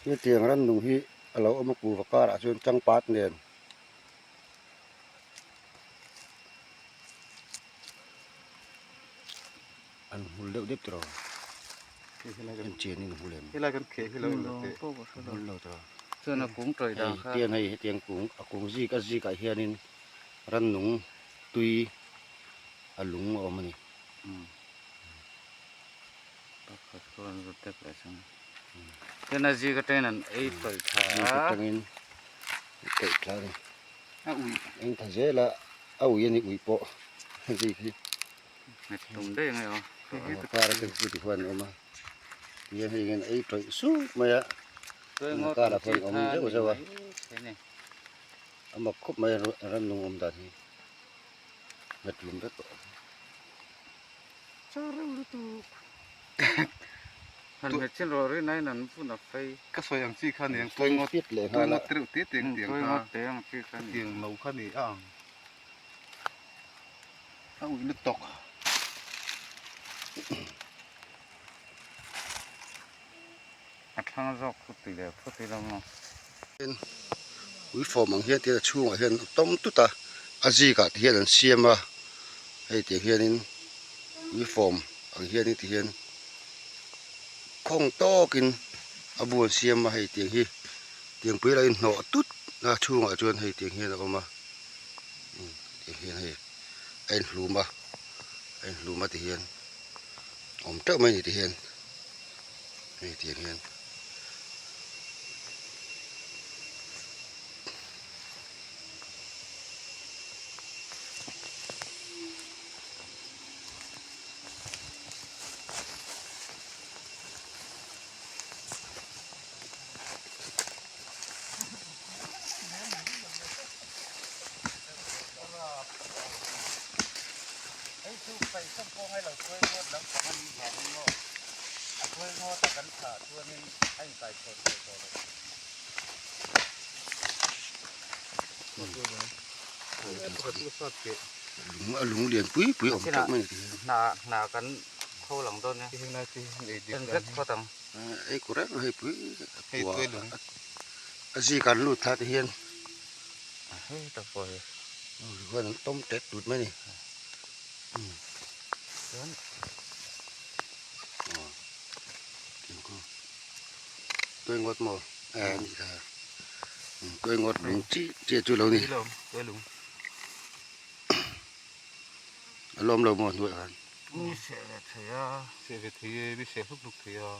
Hetiang rannung hi a lo awm a kuhva karah chuan changpat nen. An hmul deuh deuh tiraw an chen in a hmul em helai kan kheh hi lo in teh hmul lo tiraw chuan a kung tawih dan kha hei hei hetiang kung a kung zik a zik ah hianin rannung tui a lung a awm a ni. Pakhat pawh an zut tek leh chuan chuan a zik atangin an ei tawih tha a zik atangin tawih tha a ni a uih eng tha zel a a uih a ni uih pawh a zik hi. Nghet tum daih ang e aw. Kar te chu ti huan a awm a tihian hei hian ei tawih sup mai a kar ah khuan awm zeuh zeuh a a mak khawp mai a rannung awm dan hi nghet hlum vek tawh. Char reuh lutuk han hmet chin rawh rin aiin an vun a fei. Ka sawi ang chi kha aniang tuai ngawt tuai ngawt te reuh te te ang tiang kha tiang no kha ni a ang. A uih lutuk. A thlang zawk khu tui leh phawt ila maw. Ui fawm ang hian tihian a chhungah hian a tawm tut a, a zikah te hian an siam a, hei tiang hianin ui fawm ang hianin ti hian khawng tawkin a bu an siam a hei tiang hi tiang pui lah in hnawh tut a chhungah chuan hei tiang hian a awm a. Ti hian hei a inhlum a a inhlum a ti hian awm teuh mai a ni ti hian hei tiang hian. Hei chu paihsawm pawh ngai lo tuai ngawt lam pang a nih vangin maw a tuai ngawt a kan thlah chuanin a inkai chhuah thei tawh lo. Lung a lung lian pui pui awm teuh mai a ni. Hna hna kan kho lang dawn nia. En vek phawt ang. Ei ku reng hei pui kua a zik an lut thla te hian hei tak pawh hi huan an tawm tet tut mai a ni chuan tuai ngawt maw a ni kha tuai ngawt lung chi chi chu lo ni a lawm lo maw hnuaiah khan mi seh ve thei a seh ve thei e mi seh hluk hluk thei a.